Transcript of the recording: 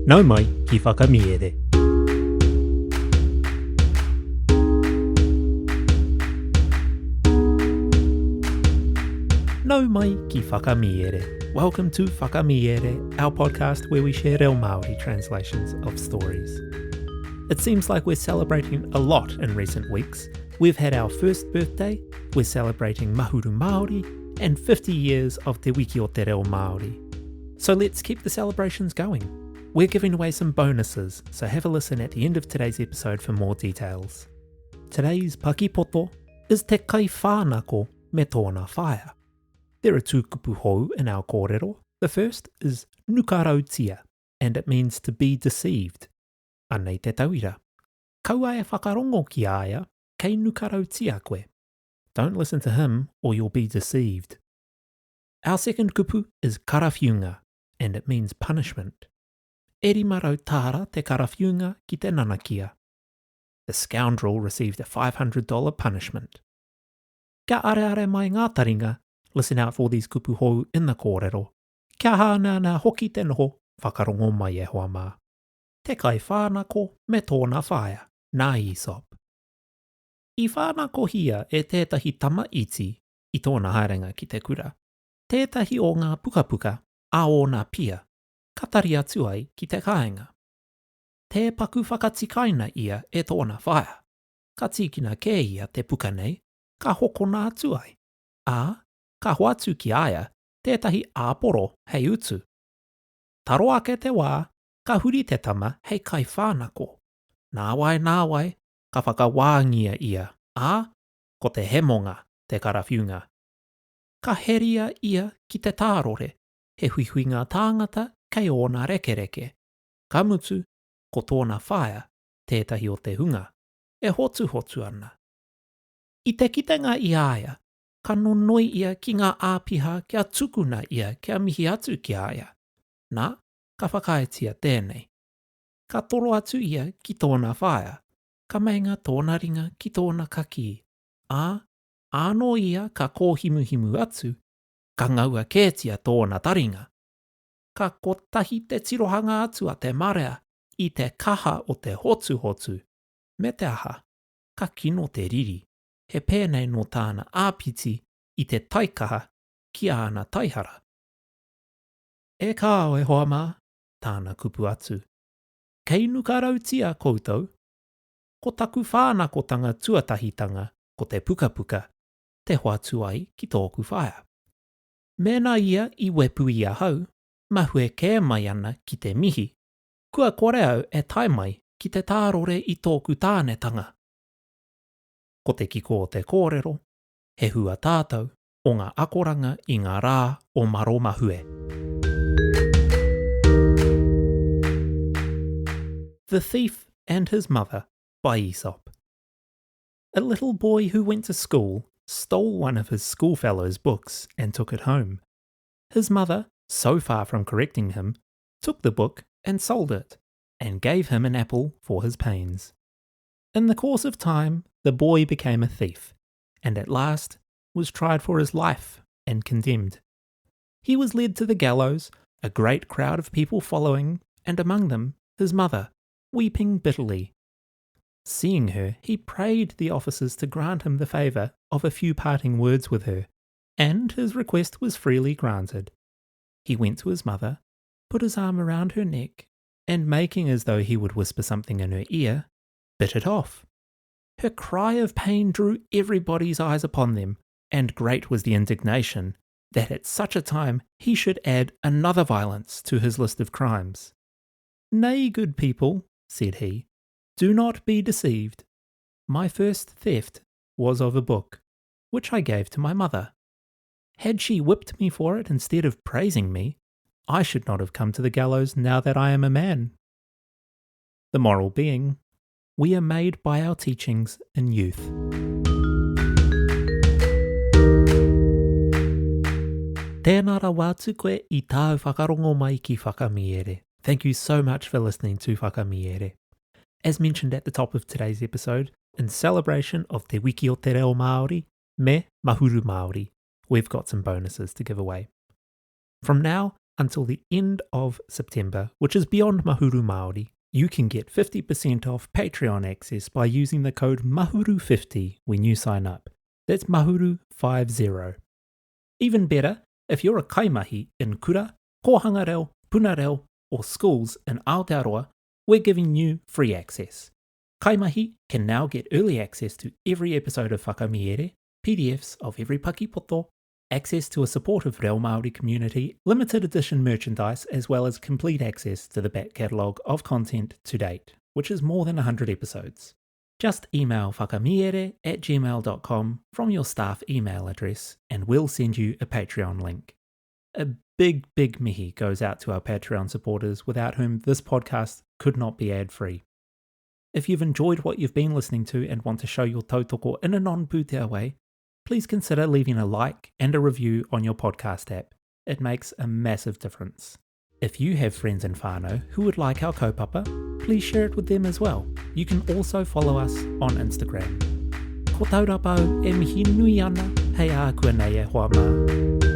Nau mai ki Whakamiere. Nau mai ki Whakamiere. Welcome to Whakamiere, our podcast where we share reo Māori translations of stories. It seems like we're celebrating a lot in recent weeks. We've had our first birthday, we're celebrating Mahuru Māori, and 50 years of Te Wiki o Te Reo Māori. So let's keep the celebrations going. We're giving away some bonuses, so have a listen at the end of today's episode for more details. Today's pakipoto is Te Kaiwhānako me tōna whaea. There are two kupu hou in our kōrero. The first is nukarautia, and it means to be deceived. Anei te tauira. Kaua e whakarongo ki a ia, kei nukarautia koe. Don't listen to him or you'll be deceived. Our second kupu is karawhiunga, and it means punishment. E 500 tāra te karawhiunga ki te nanakia. The scoundrel received a $500 punishment. Kia areare mai ngā taringa, listen out for these kupu hou in the kōrero. Kia hāneanea hoki te noho, whakarongo mai e hoa mā. Te kaiwhānako me tōna whaea, nā Aesop. I whānakohia e tētahi tama iti i tōna haerenga ki te kura, tētahi o ngā pukapuka a ōna pia, ka tari atu ai ki te kāinga. Tē paku whakatikaina ia e tōna whaea, ka tīkina kē ia te puka nei, ka hokona atu ai, ā, ka hoatu ki a ia tētahi āporo hei utu. Taro ake te wā, ka huri te tama hei kaiwhānako. Nāwai, nāwai, ka whakawāngia ia, ā, ko te hemonga te karawhiunga. Ka heria ia ki te tārore, he huihuinga tāngata kei ōna rekereke, ka mutu, ko tōna whaea tētahi o te hunga e hotuhotu ana. I te kitenga i a ia, ka nonoi ia ki ngā āpiha kia tukuna ia kia mihi atu ki a ia, nā, ka whakaaetia tēnei. Ka toro atu ia ki tōna whaea, ka meinga tōna ringa ki tōna kakī, ā, ānō ia ka kōhimuhimu atu, ka ngaua kētia tōna taringa. Ka kotahi te tirohanga atu a te marea i te kaha o te hotuhotu, me te aha, ka kino te riri, he pēnei nō tāna āpiti i te taikaha ki āna taihara. E kāo e hoa mā, tāna kupu atu. Kei nukarautia koutou. Ko taku whānakotanga tuatahitanga ko te pukapuka, te hoatu ai ki tōku whaea. Mēnā ia i wepu i ahau, mahue kē mai ana ki te mihi, kua kore au e tae mai ki te tārore i tōku tānetanga. Ko te kiko o te kōrero, he hua tātou o ngā akoranga i ngā rā o Maromahue. The Thief and His Mother by Aesop. A little boy who went to school stole one of his schoolfellow's books and took it home. His mother, so far from correcting him, took the book and sold it, and gave him an apple for his pains. In the course of time, the boy became a thief, and at last was tried for his life and condemned. He was led to the gallows, a great crowd of people following, and among them his mother, weeping bitterly. Seeing her, he prayed the officers to grant him the favour of a few parting words with her, and his request was freely granted. He went to his mother, put his arm around her neck, and making as though he would whisper something in her ear, bit it off. Her cry of pain drew everybody's eyes upon them, and great was the indignation that at such a time he should add another violence to his list of crimes. Nay, good people, said he, do not be deceived. My first theft was of a book, which I gave to my mother. Had she whipped me for it instead of praising me, I should not have come to the gallows now that I am a man. The moral being, we are made by our teachings in youth. Tēnā rawa atu koe i tāu whakarongo mai ki Whakamiere. Thank you so much for listening to Whakamiere. As mentioned at the top of today's episode, in celebration of Te Wiki o Te Reo Māori me Mahuru Māori, we've got some bonuses to give away. From now Until the end of September, which is beyond Mahuru Māori, you can get 50% off Patreon access by using the code MAHURU50 when you sign up. That's MAHURU50. Even better, if you're a kaimahi in kura, kōhanga reo, puna reo, or schools in Aotearoa, we're giving you free access. Kaimahi can now get early access to every episode of Whakamiere, PDFs of every pakipoto, access to a supportive Reo Māori community, limited edition merchandise, as well as complete access to the back catalogue of content to date, which is more than 100 episodes. Just email whakamiere at gmail.com from your staff email address and we'll send you a Patreon link. A big, big mihi goes out to our Patreon supporters without whom this podcast could not be ad free. If you've enjoyed what you've been listening to and want to show your tautoko in a non pūtea way, please consider leaving a like and a review on your podcast app. It makes a massive difference. If you have friends in whānau who would like our kaupapa, please share it with them as well. You can also follow us on Instagram. Ko Taurapa au e mihi nui ana hei ākuanei e hoa mā.